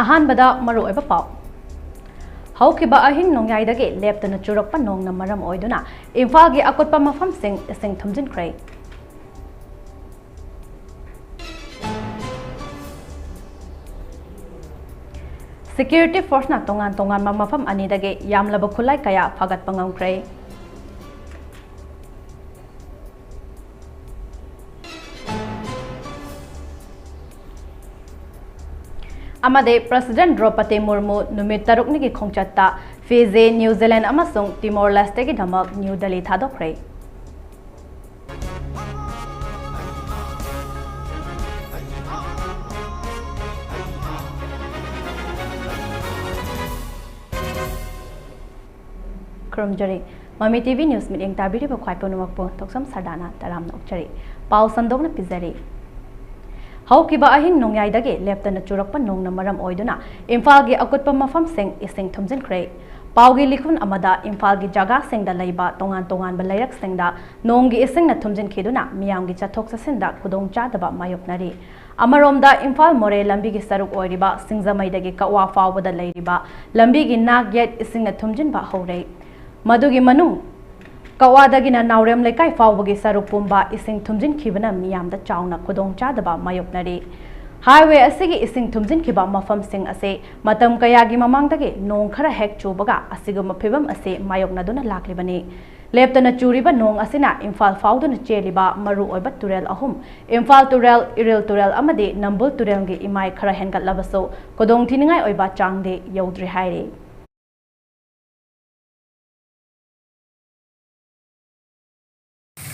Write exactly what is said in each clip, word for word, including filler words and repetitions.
ꯑꯍꯥꯟꯕꯗ ꯃꯔꯨꯑꯣꯏꯕ ꯄꯥꯎ꯫ ꯍꯧꯈꯤꯕ ꯑꯍꯤꯡ ꯅꯣꯡꯌꯥꯏꯗꯒꯤ ꯂꯦꯞꯇꯅ ꯆꯨꯔꯛꯄ ꯅꯣꯡꯅ ꯃꯔꯝ ꯑꯣꯏꯗꯨꯅ ꯏꯝꯐꯥꯜꯒꯤ ꯑꯀꯨꯠꯄ ꯃꯐꯝꯁꯤꯡ ꯏꯁꯤꯡ ꯊꯨꯝꯖꯤꯟꯈ꯭ꯔꯦ꯫ ꯁꯦꯀ꯭ꯌꯨꯔꯤꯇꯤ ꯐꯣꯔꯁꯅ ꯇꯣꯉꯥꯟ ꯇꯣꯉꯥꯟꯕ ꯃꯐꯝ ꯑꯅꯤꯗꯒꯤ ꯌꯥꯝꯂꯕ ꯈꯨꯠꯂꯥꯏ ꯀꯌꯥ ꯐꯥꯒꯠꯄ ꯉꯝꯈ꯭ꯔꯦ꯫ ꯑꯃꯗꯤ ꯄ꯭ꯔꯁꯤꯗꯦꯟ ꯗ꯭ꯔꯧꯄꯗꯤ ꯃꯨꯔꯃꯨ ꯅꯨꯃꯤꯠ ꯇꯔꯨꯛꯅꯤꯒꯤ ꯈꯣꯡꯆꯠꯇ ꯐꯤꯖꯤ, ꯅ꯭ꯌꯨ ꯖꯤꯂꯦꯟ ꯑꯃꯁꯨꯡ ꯇꯤꯃꯣꯔ ꯂꯦꯁꯇꯦꯒꯤꯗꯃꯛ ꯅ꯭ꯌꯨ ꯗꯦꯜꯂꯤ ꯊꯥꯗꯣꯛꯈ꯭ꯔꯦ꯫ ꯈꯨꯔꯨꯝꯖꯔꯤ꯫ ꯃꯃꯤ ꯇꯤꯚꯤ ꯅ꯭ꯌꯨꯁ ꯃꯤꯠꯌꯦꯡ ꯇꯥꯕꯤꯔꯤꯕ ꯈ꯭ꯋꯥꯏ ꯄꯨꯝꯅꯃꯛꯄꯨ ꯊꯣꯛꯆꯝ ꯁꯔꯗꯥꯅ ꯇꯔꯥꯝꯅ ꯑꯣꯛꯆꯔꯤ꯫ ꯄꯥꯎ ꯁꯟꯗꯣꯛꯅ ꯄꯤꯖꯔꯤ꯫ ꯍꯧꯈꯤꯕ ꯑꯍꯤꯡ ꯅꯣꯡꯌꯥꯏꯗꯒꯤ ꯂꯦꯞꯇꯅ ꯆꯨꯔꯛꯄ ꯅꯣꯡꯅ ꯃꯔꯝ ꯑꯣꯏꯗꯨꯅ ꯏꯝꯐꯥꯜꯒꯤ ꯑꯀꯨꯠꯄ ꯃꯐꯝꯁꯤꯡ ꯏꯁꯤꯡ ꯊꯨꯝꯖꯤꯟꯈ꯭ꯔꯦ꯫ ꯄꯥꯎꯒꯤ ꯂꯤꯈꯨꯟ ꯑꯃꯗ ꯏꯝꯐꯥꯜꯒꯤ ꯖꯒꯥꯁꯤꯡꯗ ꯂꯩꯕ ꯇꯣꯉꯥꯟ ꯇꯣꯉꯥꯟꯕ ꯂꯩꯔꯛꯁꯤꯡꯗ ꯅꯣꯡꯒꯤ ꯏꯁꯤꯡꯅ ꯊꯨꯝꯖꯤꯟꯈꯤꯗꯨꯅ ꯃꯤꯌꯥꯝꯒꯤ ꯆꯠꯊꯣꯛ ꯆꯠꯁꯤꯟꯗ ꯈꯨꯗꯣꯡꯆꯥꯗꯕ ꯃꯥꯌꯣꯛꯅꯔꯤ꯫ ꯑꯃꯔꯣꯝꯗ ꯏꯝꯐꯥꯜ ꯃꯣꯔꯦ ꯂꯝꯕꯤꯒꯤ ꯁꯔꯨꯛ ꯑꯣꯏꯔꯤꯕ ꯁꯤꯡꯖꯃꯩꯗꯒꯤ ꯀꯛꯋꯥ ꯐꯥꯎꯕꯗ ꯂꯩꯔꯤꯕ ꯂꯝꯕꯤꯒꯤ ꯅꯥꯛ ꯌꯦꯠ ꯏꯁꯤꯡꯅ ꯊꯨꯝꯖꯤꯟꯕ ꯍꯧꯔꯦ꯫ ꯃꯗꯨꯒꯤ ꯃꯅꯨꯡ ꯀꯛꯋꯥꯗꯒꯤꯅ ꯅꯥꯎꯔꯦꯝ ꯂꯩꯀꯥꯏ ꯐꯥꯎꯕꯒꯤ ꯁꯔꯨꯛ ꯄꯨꯝꯕ ꯏꯁꯤꯡ ꯊꯨꯝꯖꯤꯟꯈꯤꯕꯅ ꯃꯤꯌꯥꯝꯗ ꯆꯥꯎꯅ ꯈꯨꯗꯣꯡꯆꯥꯗꯕ ꯃꯥꯌꯣꯛꯅꯔꯤ꯫ ꯍꯥꯏꯋꯦ ꯑꯁꯤꯒꯤ ꯏꯁꯤꯡ ꯊꯨꯝꯖꯤꯟꯈꯤꯕ ꯃꯐꯝꯁꯤꯡ ꯑꯁꯤ ꯃꯇꯝ ꯀꯌꯥꯒꯤ ꯃꯃꯥꯡꯗꯒꯤ ꯅꯣꯡ ꯈꯔ ꯍꯦꯛ ꯆꯨꯕꯒ ꯑꯁꯤꯒꯨꯝꯕ ꯐꯤꯕꯝ ꯑꯁꯤ ꯃꯥꯌꯣꯛꯅꯗꯨꯅ ꯂꯥꯛꯂꯤꯕꯅꯤ꯫ ꯂꯦꯞꯇꯅ ꯆꯨꯔꯤꯕ ꯅꯣꯡ ꯑꯁꯤꯅ ꯏꯝꯐꯥꯜ ꯐꯥꯎꯗꯨꯅ ꯆꯦꯜꯂꯤꯕ ꯃꯔꯨꯑꯣꯏꯕ ꯇꯨꯔꯦꯜ ꯑꯍꯨꯝ, ꯏꯝꯐꯥꯜ ꯇꯨꯔꯦꯜ, ꯏꯔꯤꯜ ꯇꯨꯔꯦꯜ ꯑꯃꯗꯤ ꯅꯝꯕꯨꯜ ꯇꯨꯔꯦꯜꯒꯤ ꯏꯃꯥꯏ ꯈꯔ ꯍꯦꯟꯒꯠꯂꯕꯁꯨ ꯈꯨꯗꯣꯡꯊꯤꯅꯤꯡꯉꯥꯏ ꯑꯣꯏꯕ ꯆꯥꯡꯗꯤ ꯌꯧꯗ꯭ꯔꯤ ꯍꯥꯏꯔꯤ꯫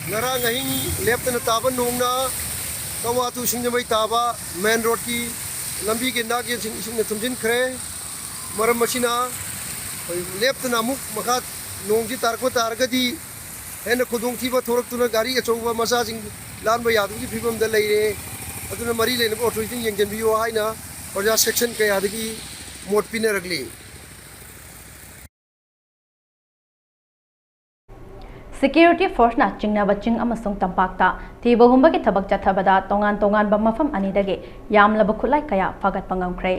ꯉꯔꯥꯡ ꯑꯍꯤꯡ ꯂꯦꯞꯇꯅ ꯇꯥꯕ ꯅꯣꯡꯅ ꯀꯛꯋꯥ to ꯁꯤꯡꯖꯃꯩ ꯇꯥꯕ ꯃꯦꯟ ꯔꯣꯗꯀꯤ ꯂꯝꯕꯤꯒꯤ ꯅꯥꯛ ꯌꯦꯠꯁꯤꯡ ꯏꯁꯤꯡꯅ ꯊꯨꯝꯖꯤꯟꯈ꯭ꯔꯦ꯫ ꯃꯔꯝ ꯑꯁꯤꯅ ꯑꯩꯈꯣꯏ ꯂꯦꯞꯇꯅ ꯑꯃꯨꯛ ꯃꯈꯥ ꯅꯣꯡꯁꯤ ꯇꯥꯔꯛꯄ ꯇꯥꯔꯒꯗꯤ ꯍꯦꯟꯅ ꯈꯨꯗꯣꯡꯊꯤꯕ ꯊꯣꯔꯛꯇꯨꯅ ꯒꯥꯔꯤ ꯑꯆꯧꯕ ꯃꯆꯥꯁꯤꯡ ꯂꯥꯟꯕ ꯌꯥꯗꯕꯒꯤ ꯐꯤꯕꯝꯗ ꯂꯩꯔꯦ꯫ ꯑꯗꯨꯅ ꯃꯔꯤ ꯂꯩꯅꯕ ꯑꯣꯊꯣꯔꯤꯇꯤꯅ ꯌꯦꯡꯁꯤꯟꯕꯤꯌꯨ ꯍꯥꯏꯅ ꯄ꯭ꯔꯖꯥ ꯁꯦꯛꯁꯟ ꯀꯌꯥꯗꯒꯤ ꯃꯣꯠ ꯄꯤꯅꯔꯛꯂꯤ꯫ ꯁꯦꯀ꯭ꯌꯨꯔꯤꯇꯤ ꯐꯣꯔꯁꯅ ꯆꯤꯡꯅꯕ ꯆꯤꯡ ꯑꯃꯁꯨꯡ ꯇꯝꯄꯥꯛꯇ ꯊꯤꯕ ꯍꯨꯝꯕꯒꯤ ꯊꯕꯛ ꯆꯠꯊꯕꯗ ꯇꯣꯉꯥꯟ ꯇꯣꯉꯥꯟꯕ ꯃꯐꯝ ꯑꯅꯤꯗꯒꯤ ꯌꯥꯝꯂꯕ ꯈꯨꯠꯂꯥꯏ ꯀꯌꯥ ꯐꯥꯒꯠꯄ ꯉꯝꯈ꯭ꯔꯦ꯫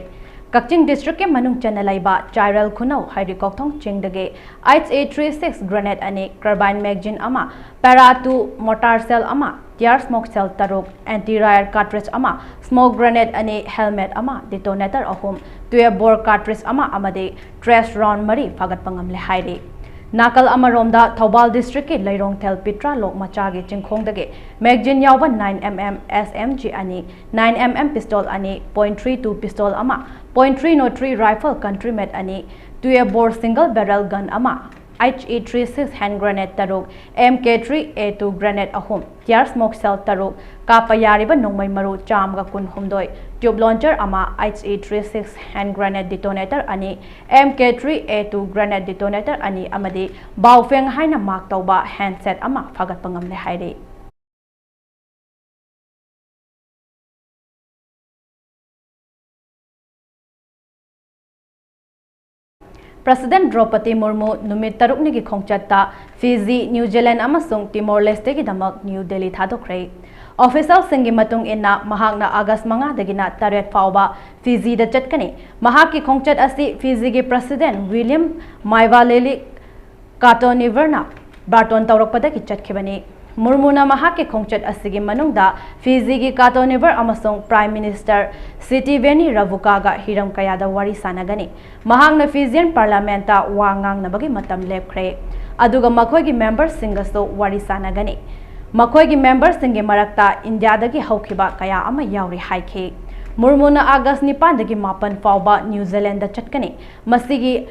ꯀꯛꯆꯤꯡ ꯗꯤꯁꯇ꯭ꯔꯤꯛꯀꯤ ꯃꯅꯨꯡ ꯆꯟꯅ ꯂꯩꯕ ꯆꯥꯏꯔꯦꯜ ꯈꯨꯅꯧ ꯍꯩꯔꯤꯀꯣꯛꯊꯣꯡ ꯆꯤꯡꯗꯒꯤ ꯑꯩꯆ ꯑꯦ ꯊ꯭ꯔꯤ ꯁꯤꯛꯁ grenade ꯑꯅꯤ, carbine magazine ꯑꯃ, para two mortar shell ꯑꯃ, tear smoke shell ꯇꯔꯨꯛ, anti riot cartridge ꯑꯃ, smoke grenade ꯑꯅꯤ, helmet ꯑꯃ, detonator ꯑꯍꯨꯝ, twelve bore cartridge ꯑꯃ ꯑꯃꯗꯤ trace round ꯃꯔꯤ ꯐꯥꯒꯠꯄ ꯉꯝꯂꯦ ꯍꯥꯏꯔꯤ꯫ ꯅꯥꯀꯜ ꯑꯃꯔꯣꯝꯗ ꯊꯧꯕꯥꯜ ꯗꯤꯁꯇ꯭ꯔꯤꯛꯀꯤ ꯂꯩꯔꯣꯡꯊꯦꯜ ꯄꯤꯇ꯭ꯔꯥ ꯂꯣꯛ ꯃꯆꯥꯒꯤ ꯆꯤꯡꯈꯣꯡꯗꯒꯤ magazine ꯌꯥꯎꯕ nine M M S M G ꯑꯅꯤ, nine M M pistol ꯑꯅꯤ, point three two pistol ꯑꯃ, point three zero three rifle country made ꯑꯅꯤ, twelve bore single barrel gun ꯑꯃ, H E three six hand grenade ꯇꯔꯨꯛ, M K three A two grenade ꯑꯍꯨꯝ, tear smoke shell ꯇꯔꯨꯛ, ꯀꯥꯞꯄ ꯌꯥꯔꯤꯕ ꯅꯣꯡꯃꯩ ꯃꯔꯨ ꯆꯥꯝꯃꯒ ꯀꯨꯟꯍꯨꯝꯗꯣꯏ, tube launcher ꯑꯃ, H E three six hand grenade detonator ꯑꯅꯤ, M K three A two grenade detonator ꯑꯅꯤ ꯑꯃꯗꯤ Baofeng ꯍꯥꯏꯅ mark ꯇꯧꯕ handset ꯑꯃ ꯐꯥꯒꯠꯄ ꯉꯝꯂꯦ ꯍꯥꯏꯔꯤ꯫ President ꯗ꯭ꯔꯧꯄꯗꯤ ꯃꯨꯔꯃꯨ ꯅꯨꯃꯤꯠ ꯇꯔꯨꯛꯅꯤꯒꯤ ꯈꯣꯡꯆꯠꯇ ꯐꯤꯖꯤ, ꯅ꯭ꯌꯨ ꯖꯤꯂꯦꯟ ꯑꯃꯁꯨꯡ ꯇꯤꯃꯣꯔ ꯂꯦꯁꯇꯦꯒꯤꯗꯃꯛ ꯅ꯭ꯌꯨ ꯗꯦꯜꯂꯤ ꯊꯥꯗꯣꯛꯈ꯭ꯔꯦ꯫ Officialꯁꯤꯡꯒꯤ ꯃꯇꯨꯡ ꯏꯟꯅ, ꯃꯍꯥꯛꯅ ꯑꯥꯒꯁ ꯃꯉꯥꯗꯒꯤꯅ ꯇꯔꯦꯠ ꯐꯥꯎꯕ ꯐꯤꯖꯤꯗ ꯆꯠꯀꯅꯤ꯫ ꯃꯍꯥꯛꯀꯤ ꯈꯣꯡꯆꯠ ꯑꯁꯤ ꯐꯤꯖꯤꯒꯤ President William Maivaleli Katoniverꯅ ꯕꯥꯔꯇꯣꯟ ꯇꯧꯔꯛꯄꯗꯒꯤ ꯆꯠꯈꯤꯕꯅꯤ꯫ ꯃꯨꯔꯃꯨꯅ ꯃꯍꯥꯛꯀꯤ ꯈꯣꯡꯆꯠ ꯑꯁꯤꯒꯤ ꯃꯅꯨꯡꯗ ꯐꯤꯖꯤꯒꯤ Katoniver ꯑꯃꯁꯨꯡ Prime Minister Sitiveni Rabukaꯒ ꯍꯤꯔꯝ ꯀꯌꯥꯗ ꯋꯥꯔꯤ ꯁꯥꯅꯒꯅꯤ꯫ ꯃꯍꯥꯛꯅ Fijian Parliamentꯇ ꯋꯥ ꯉꯥꯡꯅꯕꯒꯤ ꯃꯇꯝ ꯂꯦꯞꯈ꯭ꯔꯦ, ꯑꯗꯨꯒ ꯃꯈꯣꯏꯒꯤ memberꯁꯤꯡꯒꯁꯨ ꯋꯥꯔꯤ ꯁꯥꯅꯒꯅꯤ꯫ ꯃꯈꯣꯏꯒꯤ memberꯁꯤꯡꯒꯤ ꯃꯔꯛꯇ ꯏꯟꯗꯤꯌꯥꯗꯒꯤ ꯍꯧꯈꯤꯕ ꯀꯌꯥ ꯑꯃ ꯌꯥꯎꯔꯤ ꯍꯥꯏꯈꯤ꯫ ꯃꯨꯔꯃꯨꯅ ꯑꯥꯒꯁ ꯅꯤꯄꯥꯟꯗꯒꯤ ꯃꯥꯄꯟ ꯐꯥꯎꯕ ꯅ꯭ꯌꯨ ꯖꯤꯂꯦꯟꯗ ꯆꯠꯀꯅꯤ꯫ ꯃꯁꯤꯒꯤ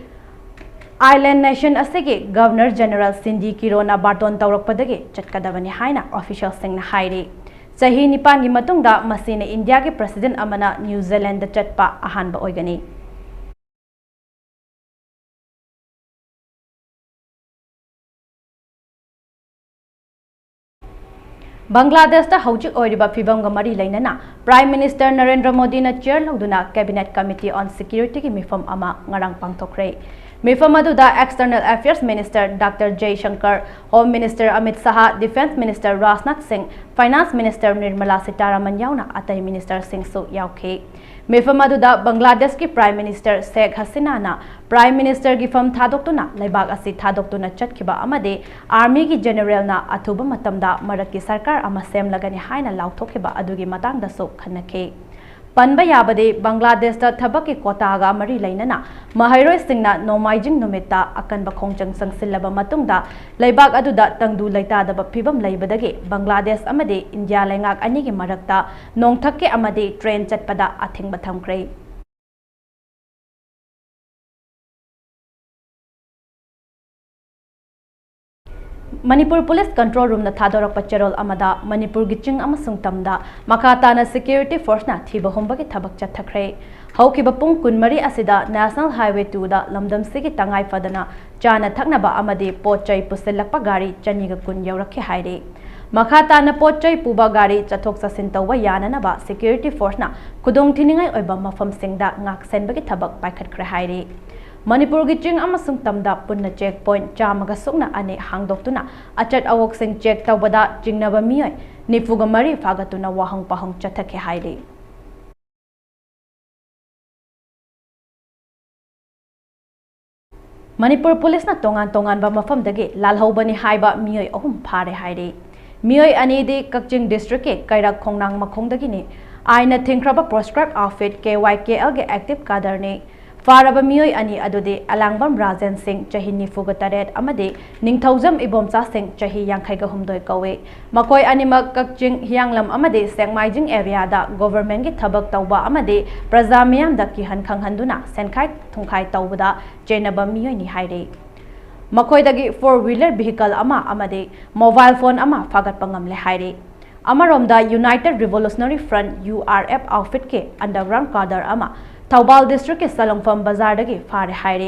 Island nation ꯑꯁꯤꯒꯤ Governor General ꯁꯤꯟꯗꯤ ꯀꯤꯔꯣꯅ ꯕꯥꯔꯇꯣꯟ ꯇꯧꯔꯛꯄꯗꯒꯤ ꯆꯠꯀꯗꯕꯅꯤ ꯍꯥꯏꯅ officialꯁꯤꯡꯅ ꯍꯥꯏꯔꯤ꯫ ꯆꯍꯤ ꯅꯤꯄꯥꯟꯒꯤ ꯃꯇꯨꯡꯗ ꯃꯁꯤꯅ ꯏꯟꯗꯤꯌꯥꯒꯤ President ꯑꯃꯅ ꯅ꯭ꯌꯨ ꯖꯤꯂꯦꯟꯗ ꯆꯠꯄ ꯑꯍꯥꯟꯕ ꯑꯣꯏꯒꯅꯤ꯫ ꯕꯪꯒ꯭ꯂꯥꯗꯦꯁꯇ ꯍꯧꯖꯤꯛ ꯑꯣꯏꯔꯤꯕ ꯐꯤꯚꯝꯒ ꯃꯔꯤ ꯂꯩꯅꯅ Prime Minister ꯅꯔꯦꯟꯗ꯭ꯔ ꯃꯣꯗꯤꯅ chair ꯂꯧꯗꯨꯅ Cabinet Committee on Securityꯒꯤ ꯃꯤꯐꯝ ꯑꯃ ꯉꯔꯥꯡ ꯄꯥꯡꯊꯣꯛꯈ꯭ꯔꯦ꯫ ꯃꯤꯐꯝ ꯑꯗꯨꯗ External Affairs Minister Doctor Jaishankar, Home Minister Amit Shah, Defence Minister Rajnath Singh, Finance Minister Nirmala Sitharaman ꯌꯥꯎꯅ ꯑꯇꯩ ministerꯁꯤꯡꯁꯨ ꯌꯥꯎꯈꯤ꯫ ꯃꯤꯐꯝ ꯑꯗꯨꯗ ꯕꯪꯒ꯭ꯂꯥꯗꯦꯁꯀꯤ Prime Minister Sheikh Hasinaꯅ Prime Ministerꯒꯤ ꯐꯝ ꯊꯥꯗꯣꯛꯇꯨꯅ ꯂꯩꯕꯥꯛ ꯑꯁꯤ ꯊꯥꯗꯣꯛꯇꯨꯅ ꯆꯠꯈꯤꯕ ꯑꯃꯗꯤ Armyꯒꯤ Generalꯅ ꯑꯊꯨꯕ ꯃꯇꯝꯗ ꯃꯔꯛꯀꯤ ꯁꯔꯀꯥꯔ ꯑꯃ ꯁꯦꯝꯂꯒꯅꯤ ꯍꯥꯏꯅ ꯂꯥꯎꯊꯣꯛꯈꯤꯕ ꯑꯗꯨꯒꯤ ꯃꯇꯥꯡꯗꯁꯨ ꯈꯟꯅꯈꯤ꯫ ꯄꯟꯕ ꯌꯥꯕꯗꯤ, ꯕꯪꯒ꯭ꯂꯥꯗꯦꯁꯇ ꯊꯕꯛꯀꯤ quotaꯒ ꯃꯔꯤ ꯂꯩꯅꯅ ꯃꯍꯩꯔꯣꯏꯁꯤꯡꯅ ꯅꯣꯡꯃꯥꯏꯖꯤꯡ ꯅꯨꯃꯤꯠꯇ ꯑꯀꯟꯕ ꯈꯣꯡꯖꯪ ꯆꯪꯁꯤꯜꯂꯕ ꯃꯇꯨꯡꯗ, ꯂꯩꯕꯥꯛ ꯑꯗꯨꯗ ꯇꯪꯗꯨ ꯂꯩꯇꯥꯗꯕ ꯐꯤꯕꯝ ꯂꯩꯕꯗꯒꯤ ꯕꯪꯒ꯭ꯂꯥꯗꯦꯁ ꯑꯃꯗꯤ ꯏꯟꯗꯤꯌꯥ ꯂꯩꯉꯥꯛ ꯑꯅꯤꯒꯤ ꯃꯔꯛꯇ ꯅꯣꯡꯊꯛꯀꯤ ꯑꯃꯗꯤ train ꯆꯠꯄꯗ ꯑꯊꯤꯡꯕ ꯊꯝꯈ꯭ꯔꯦ꯫ ꯃꯅꯤꯄꯨꯔ Police Control Roomꯅ ꯊꯥꯗꯣꯔꯛꯄ ꯆꯦꯔꯣꯜ ꯑꯃꯗ, ꯃꯅꯤꯄꯨꯔꯒꯤ ꯆꯤꯡ ꯑꯃꯁꯨꯡ ꯇꯝꯗ ꯃꯈꯥ ꯇꯥꯅ security forceꯅ ꯊꯤꯕ ꯍꯨꯝꯕꯒꯤ ꯊꯕꯛ ꯆꯠꯊꯈ꯭ꯔꯦ꯫ ꯍꯧꯈꯤꯕ ꯄꯨꯡ ꯀꯨꯟꯃꯔꯤ ꯑꯁꯤꯗ National Highway twoꯗ ꯂꯝꯗꯝꯁꯤꯒꯤ ꯇꯉꯥꯏ ꯐꯗꯅ ꯆꯥꯅ ꯊꯛꯅꯕ ꯑꯃꯗꯤ ꯄꯣꯠ ꯆꯩ ꯄꯨꯁꯤꯜꯂꯛꯄ ꯒꯥꯔꯤ ꯆꯅꯤꯒ ꯀꯨꯟ ꯌꯧꯔꯛꯈꯤ ꯍꯥꯏꯔꯤ꯫ ꯃꯈꯥ ꯇꯥꯅ ꯄꯣꯠ ꯆꯩ ꯄꯨꯕ ꯒꯥꯔꯤ ꯆꯠꯊꯣꯛ ꯆꯠꯁꯤꯟ ꯇꯧꯕ ꯌꯥꯅꯅꯕ security forceꯅ ꯈꯨꯗꯣꯡꯊꯤꯅꯤꯡꯉꯥꯏ ꯑꯣꯏꯕ ꯃꯐꯝꯁꯤꯡꯗ ꯉꯥꯛꯁꯦꯟꯕꯒꯤ ꯊꯕꯛ ꯄꯥꯏꯈꯠꯈ꯭ꯔꯦ ꯍꯥꯏꯔꯤ꯫ ꯃꯅꯤꯄꯨꯔꯒꯤ ꯆꯤꯡ ꯑꯃꯁꯨꯡ ꯇꯝꯗ ꯄꯨꯟꯅ check point ꯆꯥꯝꯃꯒ ꯁꯨꯞꯅ ꯑꯅꯤ ꯍꯥꯡꯗꯣꯛꯇꯨꯅ ꯑꯆꯠ ꯑꯋꯣꯛꯁꯤꯡ check ꯇꯧꯕꯗ ꯆꯤꯡꯅꯕ ꯃꯤꯑꯣꯏ ꯅꯤꯐꯨꯒ ꯃꯔꯤ ꯐꯥꯒꯠꯇꯨꯅ ꯋꯥꯍꯪ ꯄꯥꯎꯍꯪ ꯆꯠꯊꯈꯤ ꯍꯥꯏꯔꯤ꯫ ꯃꯅꯤꯄꯨꯔ Policeꯅ ꯇꯣꯉꯥꯟ ꯇꯣꯉꯥꯟꯕ ꯃꯐꯝꯗꯒꯤ ꯂꯥꯜꯍꯧꯕꯅꯤ ꯍꯥꯏꯕ ꯃꯤꯑꯣꯏ ꯑꯍꯨꯝ ꯐꯥꯔꯦ ꯍꯥꯏꯔꯤ꯫ ꯃꯤꯑꯣꯏ ꯑꯅꯤꯗꯤ ꯀꯛꯆꯤꯡ districtꯀꯤ ꯀꯩꯔꯛ ꯈꯣꯡꯅꯥꯡ ꯃꯈꯣꯡꯗꯒꯤꯅꯤ꯫ ꯑꯥꯏꯟꯅ ꯊꯤꯡꯈ꯭ꯔꯕ proscribed outfit KYKLꯒꯤ active cadreꯅꯤ꯫ ꯐꯥꯔꯕ ꯃꯤꯑꯣꯏ ꯑꯅꯤ ꯑꯗꯨꯗꯤ ꯑꯂꯥꯡꯕꯝ ꯔꯥꯖꯦꯟ ꯁꯤꯡ, ꯆꯍꯤ ꯅꯤꯐꯨꯒ ꯇꯔꯦꯠ, ꯑꯃꯗꯤ ꯅꯤꯡꯊꯧꯖꯝ ꯏꯕꯣꯝꯆꯥ ꯁꯤꯡ, ꯆꯍꯤ ꯌꯥꯡꯈꯩꯒ ꯍꯨꯝꯗꯣꯏ ꯀꯧꯏ꯫ ꯃꯈꯣꯏ ꯑꯅꯤꯃꯛ ꯀꯛꯆꯤꯡ, ꯍꯤꯌꯥꯡꯂꯝ ꯑꯃꯗꯤ ꯁꯦꯛꯃꯥꯏꯖꯤꯡ areaꯗ governmentꯀꯤ ꯊꯕꯛ ꯇꯧꯕ ꯑꯃꯗꯤ ꯄ꯭ꯔꯖꯥ ꯃꯤꯌꯥꯝꯗ ꯀꯤꯍꯟ ꯈꯪꯍꯟꯗꯨꯅ ꯁꯦꯟꯈꯥꯏ ꯊꯨꯝꯈꯥꯏ ꯇꯧꯕꯗ ꯆꯦꯟꯅꯕ ꯃꯤꯑꯣꯏꯅꯤ ꯍꯥꯏꯔꯤ꯫ ꯃꯈꯣꯏꯗꯒꯤ four wheeler vehicle ꯑꯃ ꯑꯃꯗꯤ mobile phone ꯑꯃ ꯐꯥꯒꯠꯄ ꯉꯝꯂꯦ ꯍꯥꯏꯔꯤ꯫ ꯑꯃꯔꯣꯝꯗ, United Revolutionary Front, URF, outfitꯀꯤ underground cadre ꯑꯃ ꯊꯧꯕꯥꯜ districtꯀꯤ ꯁꯂꯨꯡꯐꯝ ꯕꯖꯥꯔꯗꯒꯤ ꯐꯥꯔꯦ ꯍꯥꯏꯔꯤ꯫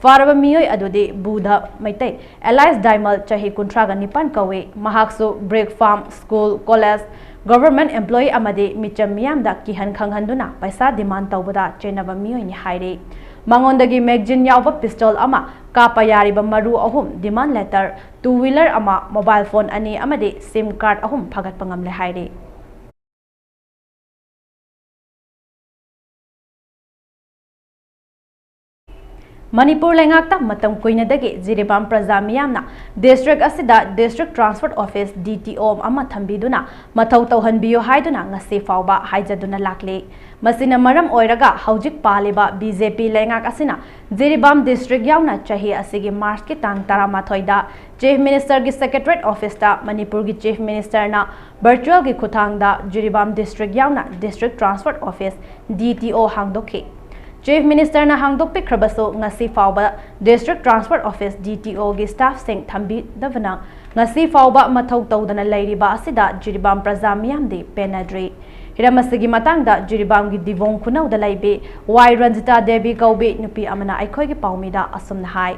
ꯐꯥꯔꯕ ꯃꯤꯑꯣꯏ ꯑꯗꯨꯗꯤ ꯕꯨꯙ ꯃꯩꯇꯩ alias ꯗꯥꯏꯃꯜ, ꯆꯍꯤ ꯀꯨꯟꯊ꯭ꯔꯥꯒ ꯅꯤꯄꯥꯟ ꯀꯧꯏ꯫ ꯃꯍꯥꯛꯁꯨ brick farm, school, college, government employee ꯑꯃꯗꯤ ꯃꯤꯆꯝ ꯃꯤꯌꯥꯝꯗ ꯀꯤꯍꯟ ꯈꯪꯍꯟꯗꯨꯅ ꯄꯩꯁꯥ demand ꯇꯧꯕꯗ ꯆꯦꯟꯅꯕ ꯃꯤꯑꯣꯏꯅꯤ ꯍꯥꯏꯔꯤ꯫ ꯃꯉꯣꯟꯗꯒꯤ magazine ꯌꯥꯎꯕ pistol ꯑꯃ, ꯀꯥꯞꯄ ꯌꯥꯔꯤꯕ ꯃꯔꯨ ꯑꯍꯨꯝ, demand letter, two wheeler ꯑꯃ, mobile phone ꯑꯅꯤ ꯑꯃꯗꯤ SIM card ꯑꯍꯨꯝ ꯐꯥꯒꯠꯄ ꯉꯝꯂꯦ ꯍꯥꯏꯔꯤ꯫ ꯃꯅꯤꯄꯨꯔ ꯂꯩꯉꯥꯛꯇ ꯃꯇꯝ ꯀꯨꯏꯅꯗꯒꯤ ꯖꯤꯔꯤꯕꯥꯝ ꯄ꯭ꯔꯖꯥ ꯃꯤꯌꯥꯝꯅ district ꯑꯁꯤꯗ District Transport Office, D T O, ꯑꯃ ꯊꯝꯕꯤꯗꯨꯅ ꯃꯊꯧ ꯇꯧꯍꯟꯕꯤꯌꯨ ꯍꯥꯏꯗꯨꯅ ꯉꯁꯤ ꯐꯥꯎꯕ ꯍꯥꯏꯖꯗꯨꯅ ꯂꯥꯛꯂꯤ꯫ ꯃꯁꯤꯅ ꯃꯔꯝ ꯑꯣꯏꯔꯒ ꯍꯧꯖꯤꯛ ꯄꯥꯜꯂꯤꯕ B J P ꯂꯩꯉꯥꯛ ꯑꯁꯤꯅ ꯖꯤꯔꯤꯕꯥꯝ district ꯌꯥꯎꯅ ꯆꯍꯤ ꯑꯁꯤꯒꯤ March ꯀꯤ ꯇꯥꯡ ꯇꯔꯥꯃꯥꯊꯣꯏꯗ Chief Minister ꯒꯤ Secretariat Office ꯇ ꯃꯅꯤꯄꯨꯔꯒꯤ Chief Minister ꯅ virtual ꯒꯤ ꯈꯨꯠꯊꯥꯡꯗ ꯖꯤꯔꯤꯕꯥꯝ district ꯌꯥꯎꯅ District Transport Office, D T O ꯍꯥꯡꯗꯣꯛꯈꯤ꯫ Chief Minister ꯅ ꯍꯥꯡꯗꯣꯛꯄꯤꯈ꯭ꯔꯕꯁꯨ ꯉꯁꯤ ꯐꯥꯎꯕ District Transport Office, D T O ꯒꯤ staff ꯁꯤꯡ ꯊꯝꯕꯤꯗꯕꯅ ꯉꯁꯤ ꯐꯥꯎꯕ ꯃꯊꯧ ꯇꯧꯗꯅ ꯂꯩꯔꯤꯕ ꯑꯁꯤꯗ ꯖꯤꯔꯤꯕꯥꯝ ꯄ꯭ꯔꯖꯥ ꯃꯤꯌꯥꯝꯗꯤ ꯄꯦꯟꯅꯗ꯭ꯔꯤ꯫ ꯍꯤꯔꯝ ꯑꯁꯤꯒꯤ ꯃꯇꯥꯡꯗ ꯖꯤꯔꯤꯕꯥꯝꯒꯤ ꯗꯤꯕꯣꯡ ꯈꯨꯅꯧꯗ ꯂꯩꯕꯤ ꯋꯥꯏ ꯔꯟꯖꯤꯇꯥ ꯗꯦꯕꯤ ꯀꯧꯕꯤ ꯅꯨꯄꯤ ꯑꯃꯅ ꯑꯩꯈꯣꯏꯒꯤ ꯄꯥꯎꯃꯤꯗ ꯑꯁꯨꯝꯅ ꯍꯥꯏ,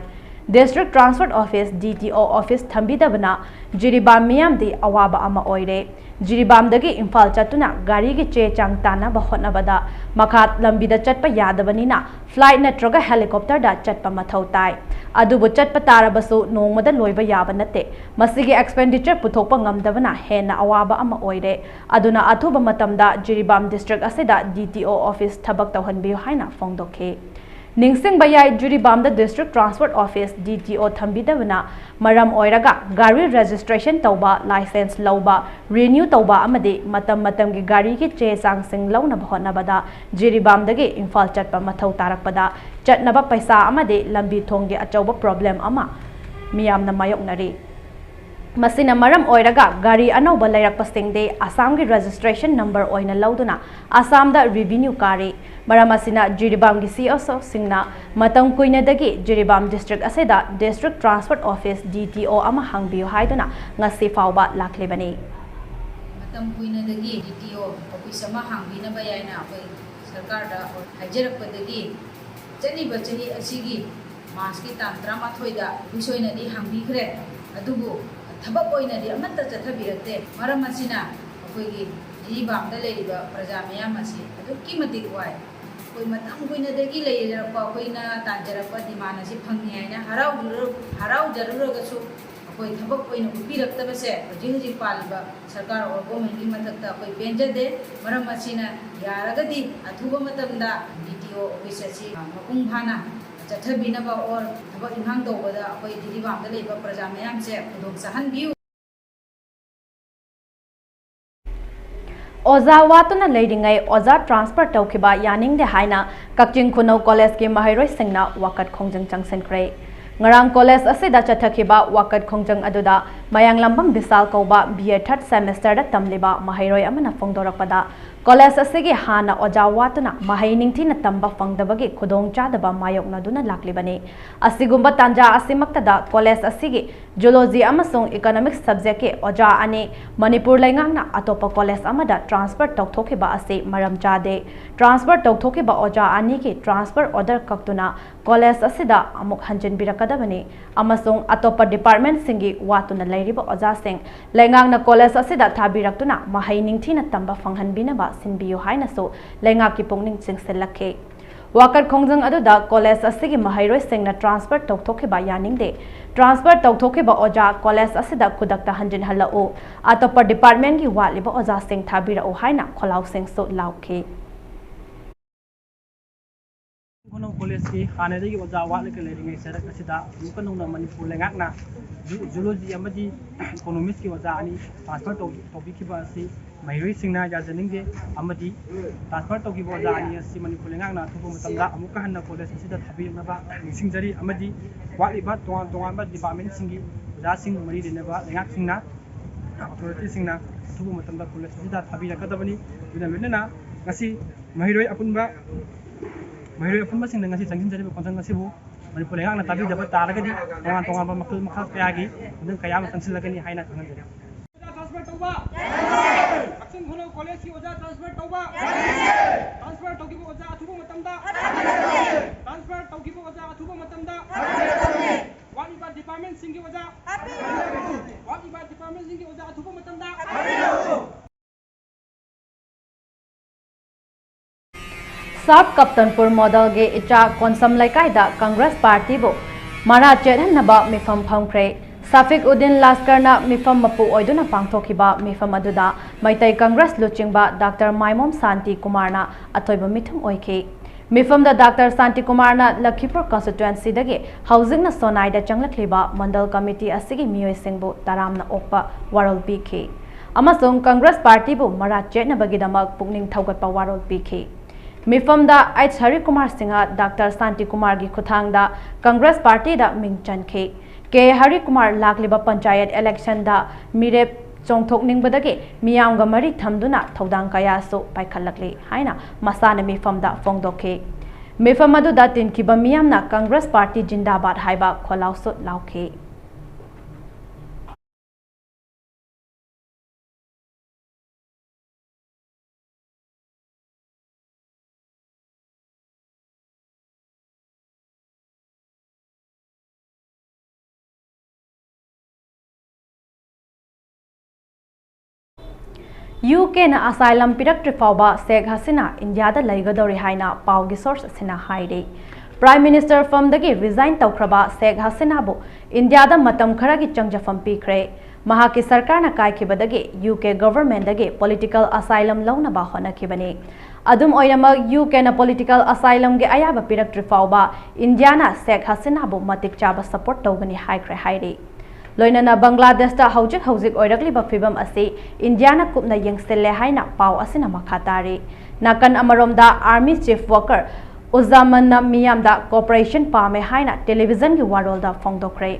District Transport Office, D T O office ꯊꯝꯕꯤꯗꯕꯅ Jiribam ꯃꯤꯌꯥꯝꯗꯤ ꯑꯋꯥꯕ ꯑꯃ ꯑꯣꯏꯔꯦ꯫ ꯖꯤꯔꯤꯕꯥꯝꯗꯒꯤ ꯏꯝꯐꯥꯜ ꯆꯠꯇꯨꯅ ꯒꯥꯔꯤꯒꯤ ꯆꯦ ꯆꯥꯡ ꯇꯥꯟꯅꯕ ꯍꯣꯠꯅꯕꯗ ꯃꯈꯥ ꯂꯝꯕꯤꯗ ꯆꯠꯄ ꯌꯥꯗꯕꯅꯤꯅ flight ꯅꯠꯇ꯭ꯔꯒ helicopter ꯗ ꯆꯠꯄ ꯃꯊꯧ ꯇꯥꯏ꯫ ꯑꯗꯨꯕꯨ ꯆꯠꯄ ꯇꯥꯔꯕꯁꯨ ꯅꯣꯡꯃꯗ ꯂꯣꯏꯕ ꯌꯥꯕ ꯅꯠꯇꯦ꯫ ꯃꯁꯤꯒꯤ expenditure ꯄꯨꯊꯣꯛꯄ ꯉꯝꯗꯕꯅ ꯍꯦꯟꯅ ꯑꯋꯥꯕ ꯑꯃ ꯑꯣꯏꯔꯦ꯫ ꯑꯗꯨꯅ ꯑꯊꯨꯕ ꯃꯇꯝꯗ ꯖꯤꯔꯤꯕꯥꯝ district ꯑꯁꯤꯗ D T O office ꯊꯕꯛ ꯇꯧꯍꯟꯕꯤꯌꯨ ꯍꯥꯏꯅ ꯐꯣꯡꯗꯣꯛꯈꯤ꯫ ꯅꯤꯡꯁꯤꯡꯕ ꯌꯥꯏ, ꯖꯤꯔꯤꯕꯥꯝꯗ District Transport Office, D T O ꯊꯝꯕꯤꯗꯕꯅ ꯃꯔꯝ ꯑꯣꯏꯔꯒ ꯒꯥꯔꯤ registration ꯇꯧꯕ, license ꯂꯧꯕ, renew ꯇꯧꯕ ꯑꯃꯗꯤ ꯃꯇꯝ ꯃꯇꯝꯒꯤ ꯒꯥꯔꯤꯒꯤ ꯆꯦ ꯆꯥꯡꯁꯤꯡ ꯂꯧꯅꯕ ꯍꯣꯠꯅꯕꯗ ꯖꯤꯔꯤꯕꯥꯝꯗꯒꯤ ꯏꯝꯐꯥꯜ ꯆꯠꯄ ꯃꯊꯧ ꯇꯥꯔꯛꯄꯗ ꯆꯠꯅꯕ ꯄꯩꯁꯥ ꯑꯃꯗꯤ ꯂꯝꯕꯤ ꯊꯣꯡꯒꯤ ꯑꯆꯧꯕ problem ꯑꯃ ꯃꯤꯌꯥꯝꯅ ꯃꯥꯌꯣꯛꯅꯔꯤ꯫ ꯃꯁꯤꯅ ꯃꯔꯝ ꯑꯣꯏꯔꯒ ꯒꯥꯔꯤ ꯑꯅꯧꯕ ꯂꯩꯔꯛꯄꯁꯤꯡꯗꯤ ꯑꯁꯥꯝꯒꯤ registration number ꯑꯣꯏꯅ ꯂꯧꯗꯨꯅ ꯑꯁꯥꯝꯗ revenue ꯀꯥꯔꯤ꯫ ꯃꯔꯝ ꯑꯁꯤꯅ ꯖꯤꯔꯤꯕꯥꯝꯒꯤ C S O ꯁꯤꯡꯅ ꯃꯇꯝ ꯀꯨꯏꯅꯗꯒꯤ ꯖꯤꯔꯤꯕꯥꯝ district ꯑꯁꯤꯗ District Transport Office, D T O ꯑꯃ ꯍꯥꯡꯕꯤꯌꯨ ꯍꯥꯏꯗꯨꯅ ꯉꯁꯤ ꯐꯥꯎꯕ ꯂꯥꯛꯂꯤꯕꯅꯤ꯫ ꯃꯇꯝ ꯀꯨꯏꯅꯗꯒꯤ D T O office ꯑꯃ ꯍꯥꯡꯕꯤꯅꯕ ꯍꯥꯏꯅ ꯑꯩꯈꯣꯏ ꯁꯔꯀꯥꯔꯗ ꯍꯥꯏꯖꯔꯛꯄꯗꯒꯤ ꯆꯠꯂꯤꯕ ꯆꯍꯤ ꯑꯁꯤꯒꯤ March ꯀꯤ ꯇꯥꯡ ꯇꯔꯥꯃꯥꯊꯣꯏꯗ office ꯑꯣꯏꯅꯗꯤ ꯍꯥꯡꯕꯤꯈ꯭ꯔꯦ꯫ ꯑꯗꯨꯕꯨ ꯊꯕꯛ ꯑꯣꯏꯅꯗꯤ ꯑꯃꯠꯇ ꯆꯠꯊꯕꯤꯔꯛꯇꯦ꯫ ꯃꯔꯝ ꯑꯁꯤꯅ ꯑꯩꯈꯣꯏꯒꯤ ꯖꯤꯔꯤꯕꯥꯝꯗ ꯂꯩꯔꯤꯕ ꯄ꯭ꯔꯖꯥ ꯃꯤꯌꯥꯝ ꯑꯁꯤ ꯑꯗꯨꯛꯀꯤ ꯃꯇꯤꯛ ꯋꯥꯏ꯫ ꯑꯩꯈꯣꯏ ꯃꯇꯝ ꯀꯨꯏꯅꯗꯒꯤ ꯂꯩꯖꯔꯛꯄ, ꯑꯩꯈꯣꯏꯅ ꯇꯥꯟꯖꯔꯛꯄ demand ꯑꯁꯤ ꯐꯪꯉꯦ ꯍꯥꯏꯅ ꯍꯔꯥꯎꯖꯔꯨ-, ꯍꯔꯥꯎꯖꯔꯨꯔꯒꯁꯨ, ꯑꯩꯈꯣꯏ ꯊꯕꯛ ꯑꯣꯏꯅ ꯎꯠꯄꯤꯔꯛꯇꯕꯁꯦ ꯍꯧꯖꯤꯛ ꯍꯧꯖꯤꯛ ꯄꯥꯜꯂꯤꯕ ꯁꯔꯀꯥꯔ or governmentꯀꯤ ꯃꯊꯛꯇ ꯑꯩꯈꯣꯏ ꯄꯦꯟꯖꯗꯦ꯫ ꯃꯔꯝ ꯑꯁꯤꯅ, ꯌꯥꯔꯒꯗꯤ ꯑꯊꯨꯕ ꯃꯇꯝꯗ D T O office ꯑꯁꯤ ꯃꯄꯨꯡ ꯐꯥꯅ ꯆꯠꯊꯕꯤꯅꯕ or ꯊꯕꯛ ꯏꯪꯈꯥꯡ ꯇꯧꯕꯗ ꯑꯩꯈꯣꯏ ꯖꯤꯔꯤꯕꯥꯝꯗ ꯂꯩꯕ ꯄ꯭ꯔꯖꯥ ꯃꯌꯥꯝꯁꯦ ꯈꯨꯗꯣꯡ ꯆꯥꯍꯟꯕꯤꯌꯨ꯫ ꯑꯣꯖꯥ ꯋꯥꯠꯇꯨꯅ ꯂꯩꯔꯤꯉꯩ ꯑꯣꯖꯥ transfer ꯇꯧꯈꯤꯕ ꯌꯥꯅꯤꯡꯗꯦ ꯍꯥꯏꯅ ꯀꯛꯆꯤꯡ ꯈꯨꯅꯧ ꯀꯣꯂꯦꯖꯀꯤ ꯃꯍꯩꯔꯣꯏꯁꯤꯡꯅ ꯋꯥꯀꯠ ꯈꯣꯡꯖꯪ ꯆꯪꯁꯤꯟꯈ꯭ꯔꯦ꯫ ꯉꯔꯥꯡ ꯀꯣꯂꯦꯖ ꯑꯁꯤꯗ ꯆꯠꯊꯈꯤꯕ ꯋꯥꯀꯠ ꯈꯣꯡꯖꯪ ꯑꯗꯨꯗ ꯃꯌꯥꯡꯂꯝꯕꯝ ꯕꯤꯁꯥꯜ ꯀꯧꯕ B A third semesterꯗ ꯇꯝꯂꯤꯕ ꯃꯍꯩꯔꯣꯏ ꯑꯃꯅ ꯐꯣꯡꯗꯣꯔꯛꯄꯗ, ꯀꯣꯂꯦꯖ ꯑꯁꯤꯒꯤ ꯍꯥꯟꯅ ꯑꯣꯖꯥ ꯋꯥꯠꯇꯨꯅ ꯃꯍꯩ ꯅꯤꯡꯊꯤꯅ ꯇꯝꯕ ꯐꯪꯗꯕꯒꯤ ꯈꯨꯗꯣꯡꯆꯥꯗꯕ ꯃꯥꯌꯣꯛꯅꯗꯨꯅ ꯂꯥꯛꯂꯤꯕꯅꯤ꯫ ꯑꯁꯤꯒꯨꯝꯕ ꯇꯥꯟꯖꯥ ꯑꯁꯤꯃꯛꯇꯗ ꯀꯣꯂꯦꯖ ꯑꯁꯤꯒꯤ Zoology ꯑꯃꯁꯨꯡ Economics subjectꯀꯤ ꯑꯣꯖꯥ ꯑꯅꯤ ꯃꯅꯤꯄꯨꯔ ꯂꯩꯉꯥꯛꯅ ꯑꯇꯣꯞꯄ ꯀꯣꯂꯦꯖ ꯑꯃꯗ transfer ꯇꯧꯊꯣꯛꯈꯤꯕ ꯑꯁꯤ ꯃꯔꯝ ꯆꯥꯗꯦ꯫ Transfer ꯇꯧꯊꯣꯛꯈꯤꯕ ꯑꯣꯖꯥ ꯑꯅꯤꯒꯤ transfer order ꯀꯛꯇꯨꯅ ꯀꯣꯂꯦꯖ ꯑꯁꯤꯗ ꯑꯃꯨꯛ ꯍꯟꯖꯤꯟꯕꯤꯔꯛꯀꯗꯕꯅꯤ ꯑꯃꯁꯨꯡ ꯑꯇꯣꯞꯄ departmentꯁꯤꯡꯒꯤ ꯋꯥꯠꯇꯨꯅ ꯂꯩꯔꯤꯕ ꯑꯣꯖꯥꯁꯤꯡ ꯂꯩꯉꯥꯛꯅ ꯀꯣꯂꯦꯖ ꯑꯁꯤꯗ ꯊꯥꯕꯤꯔꯛꯇꯨꯅ ꯃꯍꯩ ꯅꯤꯡꯊꯤꯅ ꯇꯝꯕ ꯐꯪꯍꯟꯕꯤꯅꯕ ꯁꯤꯟꯕꯤꯌꯨ ꯍꯥꯏꯅꯁꯨ ꯂꯩꯉꯥꯛꯀꯤ ꯄꯨꯛꯅꯤꯡ ꯆꯤꯡꯁꯤꯜꯂꯛꯈꯤ꯫ ꯋꯥꯀꯠ ꯈꯣꯡꯖꯪ ꯑꯗꯨꯗ ꯀꯣꯂꯦꯖ ꯑꯁꯤꯒꯤ ꯃꯍꯩꯔꯣꯏꯁꯤꯡꯅ transfer ꯇꯧꯊꯣꯛꯈꯤꯕ ꯌꯥꯅꯤꯡꯗꯦ꯫ Transfer ꯇꯧꯊꯣꯛꯈꯤꯕ ꯑꯣꯖꯥ ꯀꯣꯂꯦꯖ ꯑꯁꯤꯗ ꯈꯨꯗꯛꯇ ꯍꯟꯖꯤꯟꯍꯜꯂꯛꯎ, ꯑꯇꯣꯞꯄ departmentꯀꯤ ꯋꯥꯠꯂꯤꯕ ꯑꯣꯖꯥꯁꯤꯡ ꯊꯥꯕꯤꯔꯛꯎ ꯍꯥꯏꯅ ꯈꯣꯜꯂꯥꯎꯁꯤꯡꯁꯨ ꯂꯥꯎꯈꯤ꯫ ꯈꯨꯅꯧ ꯀꯣꯂꯦꯖꯀꯤ ꯍꯥꯟꯅꯗꯒꯤ ꯑꯣꯖꯥ ꯋꯥꯠꯂꯒ ꯂꯩꯔꯤꯉꯩ ꯆꯔꯛ ꯑꯁꯤꯗ ꯑꯃꯨꯛꯀ ꯅꯧꯅ ꯃꯅꯤꯄꯨꯔ ꯂꯩꯉꯥꯛꯅ ꯖꯨ-, Zoology ꯑꯃꯗꯤ Economicsꯀꯤ ꯑꯣꯖꯥ ꯑꯅꯤ transfer ꯇꯧ-, ꯇꯧꯕꯤꯈꯤꯕ ꯑꯁꯤ ꯃꯍꯩꯔꯣꯏꯁꯤꯡꯅ ꯌꯥꯖꯅꯤꯡꯗꯦ ꯑꯃꯗꯤ transfer ꯇꯧꯈꯤꯕ ꯑꯣꯖꯥ ꯑꯅꯤ ꯑꯁꯤ ꯃꯅꯤꯄꯨꯔ ꯂꯩꯉꯥꯛꯅ ꯑꯊꯨꯕ ꯃꯇꯝꯗ ꯑꯃꯨꯛꯀ ꯍꯟꯅ ꯀꯣꯂꯦꯖ ꯑꯁꯤꯗ ꯊꯥꯕꯤꯔꯛꯅꯕ ꯅꯤꯡꯁꯤꯡꯖꯔꯤ ꯑꯃꯗꯤ ꯋꯥꯠꯂꯤꯕ ꯇꯣꯉꯥꯟ ꯇꯣꯉꯥꯟꯕ departmentꯁꯤꯡꯒꯤ ꯑꯣꯖꯥꯁꯤꯡ ꯃꯔꯤ ꯂꯩꯅꯕ ꯂꯩꯉꯥꯛꯁꯤꯡꯅ, authorityꯁꯤꯡꯅ ꯑꯊꯨꯕ ꯃꯇꯝꯗ ꯀꯣꯂꯦꯖ ꯑꯁꯤꯗ ꯊꯥꯕꯤꯔꯛꯀꯗꯕꯅꯤ꯫ ꯑꯗꯨꯅ ꯂꯣꯏꯅꯅ ꯉꯁꯤ ꯃꯍꯩꯔꯣꯏ ꯑꯄꯨꯟꯕ, ꯃꯍꯩꯔꯣꯏ ꯑꯄꯨꯟꯕꯁꯤꯡꯅ ꯉꯁꯤ ꯆꯪꯁꯤꯟꯖꯔꯤꯕ ꯈꯣꯡꯖꯪ ꯑꯁꯤꯕꯨ ꯃꯅꯤꯄꯨꯔ ꯂꯩꯉꯥꯛꯅ ꯇꯥꯕꯤꯗꯕ ꯇꯥꯔꯒꯗꯤ ꯇꯣꯉꯥꯟ ꯇꯣꯉꯥꯟꯕ ꯃꯈꯜ ꯃꯈꯥ ꯀꯌꯥꯒꯤ ꯈꯣꯡꯖꯪ ꯀꯌꯥ ꯑꯃ ꯆꯪꯁꯤꯜꯂꯒꯅꯤ ꯍꯥꯏꯅ ꯈꯪꯍꯟꯖꯔꯤ꯫ Transfer ꯇꯧꯕ! ꯀꯛꯆꯤꯡ ꯈꯨꯅꯧ ꯀꯣꯂꯦꯖꯀꯤ ꯑꯣꯖꯥ transfer ꯇꯧꯕ! Transfer ꯇꯧꯈꯤꯕ ꯑꯣꯖꯥ ꯑꯊꯨꯕ ꯃꯇꯝꯗ! Transfer ꯇꯧꯈꯤꯕ ꯑꯣꯖꯥ ꯑꯊꯨꯕ ꯃꯇꯝꯗ! ꯋꯥꯠꯂꯤꯕ departmentꯁꯤꯡꯒꯤ ꯑꯣꯖꯥ! ꯋꯥꯠꯂꯤꯕ departmentꯁꯤꯡꯒꯤ ꯑꯣꯖꯥ ꯑꯊꯨꯕ ꯃꯇꯝꯗ! ꯁꯥꯎꯠ ꯀꯞꯇꯟꯄꯨꯔ ꯃꯣꯗꯦꯜꯒꯤ ꯏꯆꯥ ꯀꯣꯟꯁꯝ ꯂꯩꯀꯥꯏꯗ ꯀꯪꯒ꯭ꯔꯦꯁ ꯄꯥꯔꯇꯤꯕꯨ ꯃꯔꯥ ꯆꯦꯠꯍꯟꯅꯕ ꯃꯤꯐꯝ ꯐꯝꯈ꯭ꯔꯦ꯫ ꯁꯥꯐꯤꯛ ꯎꯗꯤꯟ ꯂꯥꯁꯀꯔꯅ ꯃꯤꯐꯝ ꯃꯄꯨ ꯑꯣꯏꯗꯨꯅ ꯄꯥꯡꯊꯣꯛꯈꯤꯕ ꯃꯤꯐꯝ ꯑꯗꯨꯗ ꯃꯩꯇꯩ ꯀꯪꯒ꯭ꯔꯦꯁ ꯂꯨꯆꯤꯡꯕ ꯗꯥꯛꯇꯔ ꯃꯥꯏꯃꯣꯝ ꯁꯥꯟꯇꯤ ꯀꯨꯃꯥꯔꯅ ꯑꯊꯣꯏꯕ ꯃꯤꯊꯨꯡ ꯑꯣꯏꯈꯤ꯫ ꯃꯤꯐꯝꯗ ꯗꯥꯛꯇꯔ ꯁꯥꯟꯇꯤ ꯀꯨꯃꯥꯔꯅ ꯂꯈꯤꯄꯨꯔ ꯀꯟꯁꯇꯤꯇ꯭ꯋꯦꯟꯁꯤꯗꯒꯤ ꯍꯧꯖꯤꯛꯅ ꯁꯣꯅꯥꯏꯗ ꯆꯪꯂꯛꯂꯤꯕ ꯃꯟꯗꯜ ꯀꯃꯤꯇꯤ ꯑꯁꯤꯒꯤ ꯃꯤꯑꯣꯏꯁꯤꯡꯕꯨ ꯇꯔꯥꯝꯅ ꯑꯣꯛꯄ ꯋꯥꯔꯣꯜ ꯄꯤꯈꯤ ꯑꯃꯁꯨꯡ ꯀꯪꯒ꯭ꯔꯦꯁ ꯄꯥꯔꯇꯤꯕꯨ ꯃꯔꯥ ꯆꯦꯠꯅꯕꯒꯤꯗꯃꯛ ꯄꯨꯛꯅꯤꯡ ꯊꯧꯒꯠꯄ ꯋꯥꯔꯣꯜ ꯄꯤꯈꯤ꯫ ꯃꯤꯐꯝꯗ ꯑꯩꯆ ꯍꯔꯤꯀꯨꯃꯥꯔ ꯁꯤꯡꯍ ꯗꯥꯛꯇꯔ ꯁꯥꯟꯇꯤ ꯀꯨꯃꯥꯔꯒꯤ ꯈꯨꯠꯊꯥꯡꯗ ꯀꯪꯒ꯭ꯔꯦꯁ ꯄꯥꯔꯇꯤꯗ ꯃꯤꯡ ꯆꯟꯈꯤ꯫ ꯀꯦ ꯍꯔꯤꯀꯨꯃꯥꯔ ꯂꯥꯛꯂꯤꯕ ꯄꯟꯆꯥꯌꯠ ꯏꯂꯦꯛꯁꯟꯗ ꯃꯤꯔꯦꯞ ꯆꯣꯡꯊꯣꯛꯅꯤꯡꯕꯗꯒꯤ ꯃꯤꯌꯥꯝꯒ ꯃꯔꯤ ꯊꯝꯗꯨꯅ ꯊꯧꯗꯥꯡ ꯀꯌꯥꯁꯨ ꯄꯥꯏꯈꯠꯂꯛꯂꯤ ꯍꯥꯏꯅ ꯃꯁꯥꯅ ꯃꯤꯐꯝꯗ ꯐꯣꯡꯗꯣꯛꯈꯤ꯫ ꯃꯤꯐꯝ ꯑꯗꯨꯗ ꯇꯤꯟꯈꯤꯕ ꯃꯤꯌꯥꯝꯅ ꯀꯪꯒ꯭ꯔꯦꯁ ꯄꯥꯔꯇꯤ ꯖꯤꯟꯗꯥꯕꯥꯗ ꯍꯥꯏꯕ ꯈꯣꯜꯂꯥꯎꯁꯨ ꯂꯥꯎꯈꯤ꯫ ꯌꯨ ꯀꯦꯅ ꯑꯁꯥꯏꯂꯝ ꯄꯤꯔꯛꯇ꯭ꯔꯤ ꯐꯥꯎꯕ ꯁꯦꯈ ꯍꯁꯤꯅꯥ ꯏꯟꯗꯤꯌꯥꯗ ꯂꯩꯒꯗꯧꯔꯤ ꯍꯥꯏꯅ ꯄꯥꯎꯒꯤ ꯁꯣꯔꯁ ꯑꯁꯤꯅ ꯍꯥꯏꯔꯤ꯫ ꯄ꯭ꯔꯥꯏꯝ ꯃꯤꯅꯤꯁꯇꯔ ꯐꯝꯗꯒꯤ ꯔꯤꯖꯥꯏꯟ ꯇꯧꯈ꯭ꯔꯕ ꯁꯦꯈ ꯍꯁꯤꯅꯥꯕꯨ ꯏꯟꯗꯤꯌꯥꯗ ꯃꯇꯝ ꯈꯔꯒꯤ ꯆꯪꯖꯐꯝ ꯄꯤꯈ꯭ꯔꯦ꯫ ꯃꯍꯥꯛꯀꯤ ꯁꯔꯀꯥꯔꯅ ꯀꯥꯏꯈꯤꯕꯗꯒꯤ ꯌꯨ ꯀꯦ ꯒꯚꯔꯟꯃꯦꯟꯠꯗꯒꯤ ꯄꯣꯂꯤꯇꯤꯀꯦꯜ ꯑꯁꯥꯏꯂꯝ ꯂꯧꯅꯕ ꯍꯣꯠꯅꯈꯤꯕꯅꯤ꯫ ꯑꯗꯨꯝ ꯑꯣꯏꯅꯃꯛ, ꯌꯨ ꯀꯦꯅ ꯄꯣꯂꯤꯇꯤꯀꯦꯜ ꯑꯁꯥꯏꯂꯝꯒꯤ ꯑꯌꯥꯕ ꯄꯤꯔꯛꯇ꯭ꯔꯤ ꯐꯥꯎꯕ ꯏꯟꯗꯤꯌꯥꯅ ꯁꯦꯈ ꯍꯁꯤꯅꯥꯕꯨ ꯃꯇꯤꯛ ꯆꯥꯕ ꯁꯄꯣꯔꯠ ꯇꯧꯒꯅꯤ ꯍꯥꯏꯈ꯭ꯔꯦ ꯍꯥꯏꯔꯤ꯫ ꯂꯣꯏꯅꯅ ꯕꯪꯒ꯭ꯂꯥꯗꯦꯁꯇ ꯍꯧꯖꯤꯛ ꯍꯧꯖꯤꯛ ꯑꯣꯏꯔꯛꯂꯤꯕ ꯐꯤꯕꯝ ꯑꯁꯤ ꯏꯟꯗꯤꯌꯥꯅ ꯀꯨꯞꯅ ꯌꯦꯡꯁꯤꯜꯂꯦ ꯍꯥꯏꯅ ꯄꯥꯎ ꯑꯁꯤꯅ ꯃꯈꯥ ꯇꯥꯔꯤ꯫ ꯅꯥꯀꯟ ꯑꯃꯔꯣꯝꯗ, ꯑꯥꯔꯃꯤ ꯆꯤꯐ ꯋꯥꯀꯔ ꯎꯖꯥꯃꯟꯅ ꯃꯤꯌꯥꯝꯗ ꯀꯣꯑꯣꯄꯔꯦꯁꯟ ꯄꯥꯝꯃꯦ ꯍꯥꯏꯅ ꯇꯦꯂꯤꯚꯤꯖꯟꯒꯤ ꯋꯥꯔꯣꯜꯗ ꯐꯣꯡꯗꯣꯛꯈ꯭ꯔꯦ꯫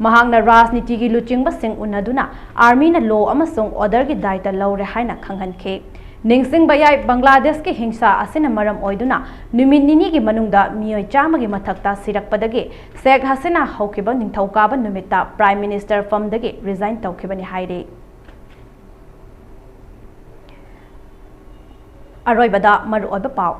ꯃꯍꯥꯛꯅ ꯔꯥꯖꯅꯤꯇꯤꯒꯤ ꯂꯨꯆꯤꯡꯕꯁꯤꯡ ꯎꯅꯗꯨꯅ ꯑꯥꯔꯃꯤꯅ ꯂꯣ ꯑꯃꯁꯨꯡ ꯑꯣꯔꯗꯔꯒꯤ ꯗꯥꯏꯇ ꯂꯧꯔꯦ ꯍꯥꯏꯅ ꯈꯪꯍꯟꯈꯤ꯫ ꯅꯤꯡꯁꯤꯡꯕ ꯌꯥꯏ, ꯕꯪꯒ꯭ꯂꯥꯗꯦꯁꯀꯤ ꯍꯤꯡꯁꯥ ꯑꯁꯤꯅ ꯃꯔꯝ ꯑꯣꯏꯗꯨꯅ ꯅꯨꯃꯤꯠ ꯅꯤꯅꯤꯒꯤ ꯃꯅꯨꯡꯗ ꯃꯤꯑꯣꯏ ꯆꯥꯝꯃꯒꯤ ꯃꯊꯛꯇ ꯁꯤꯔꯛꯄꯗꯒꯤ ꯁꯦꯈ ꯍꯁꯤꯅꯥ ꯍꯧꯈꯤꯕ ꯅꯤꯡꯊꯧꯀꯥꯕ ꯅꯨꯃꯤꯠꯇ ꯄ꯭ꯔꯥꯏꯝ ꯃꯤꯅꯤꯁꯇꯔ ꯐꯝꯗꯒꯤ ꯔꯤꯖꯥꯏꯟ ꯇꯧꯈꯤꯕꯅꯤ ꯍꯥꯏꯔꯤ꯫ ꯑꯔꯣꯏꯕꯗ ꯃꯔꯨꯑꯣꯏꯕ ꯄꯥꯎ꯫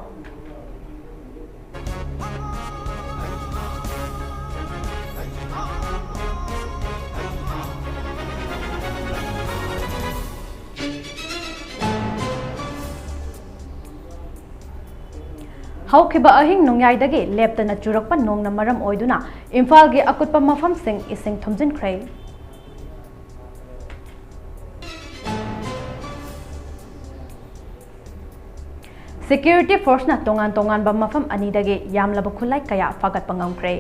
ꯍꯧꯈꯤꯕ ꯑꯍꯤꯡ ꯅꯣꯡꯌꯥꯏꯗꯒꯤ ꯂꯦꯞꯇꯅ ꯆꯨꯔꯛꯄ ꯅꯣꯡꯅ ꯃꯔꯝ ꯑꯣꯏꯗꯨꯅ ꯏꯝꯐꯥꯜꯒꯤ ꯑꯀꯨꯠꯄ ꯃꯐꯝꯁꯤꯡ ꯏꯁꯤꯡ ꯊꯨꯝꯖꯤꯟꯈ꯭ꯔꯦ꯫ Security forceꯅ ꯇꯣꯉꯥꯟ ꯇꯣꯉꯥꯟꯕ ꯃꯐꯝ ꯑꯅꯤꯗꯒꯤ ꯌꯥꯝꯂꯕ ꯈꯨꯠꯂꯥꯏ ꯀꯌꯥ ꯐꯥꯒꯠꯄ ꯉꯝꯈ꯭ꯔꯦ꯫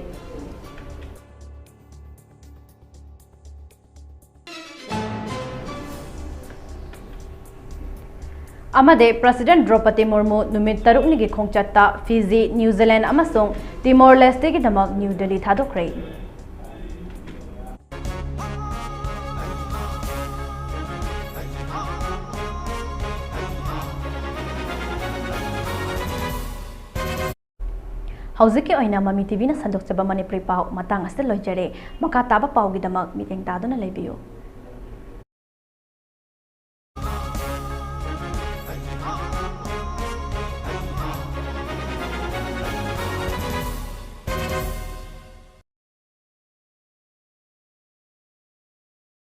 ꯑꯃꯗꯤ President ꯗ꯭ꯔꯧꯄꯗꯤ ꯃꯨꯔꯃꯨ ꯅꯨꯃꯤꯠ ꯇꯔꯨꯛꯅꯤꯒꯤ ꯈꯣꯡꯆꯠꯇ ꯐꯤꯖꯤ, ꯅ꯭ꯌꯨ ꯖꯤꯂꯦꯟ ꯑꯃꯁꯨꯡ ꯇꯤꯃꯣꯔ ꯂꯦꯁꯇꯦꯒꯤꯗꯃꯛ ꯅ꯭ꯌꯨ ꯗꯦꯜꯂꯤ ꯊꯥꯗꯣꯛꯈ꯭ꯔꯦ꯫ ꯍꯧꯖꯤꯛꯀꯤ ꯑꯣꯏꯅ ꯃꯃꯤ ꯇꯤꯚꯤꯅ ꯁꯟꯗꯣꯛꯆꯕ ꯃꯅꯤꯄꯨꯔꯤ ꯄꯥꯎ ꯃꯇꯥꯡ ꯑꯁꯤꯗ ꯂꯣꯏꯖꯔꯦ꯫ ꯃꯈꯥ ꯇꯥꯕ ꯄꯥꯎꯒꯤꯗꯃꯛ ꯃꯤꯠꯌꯦꯡ ꯇꯥꯗꯨꯅ ꯂꯩꯕꯤꯌꯨ꯫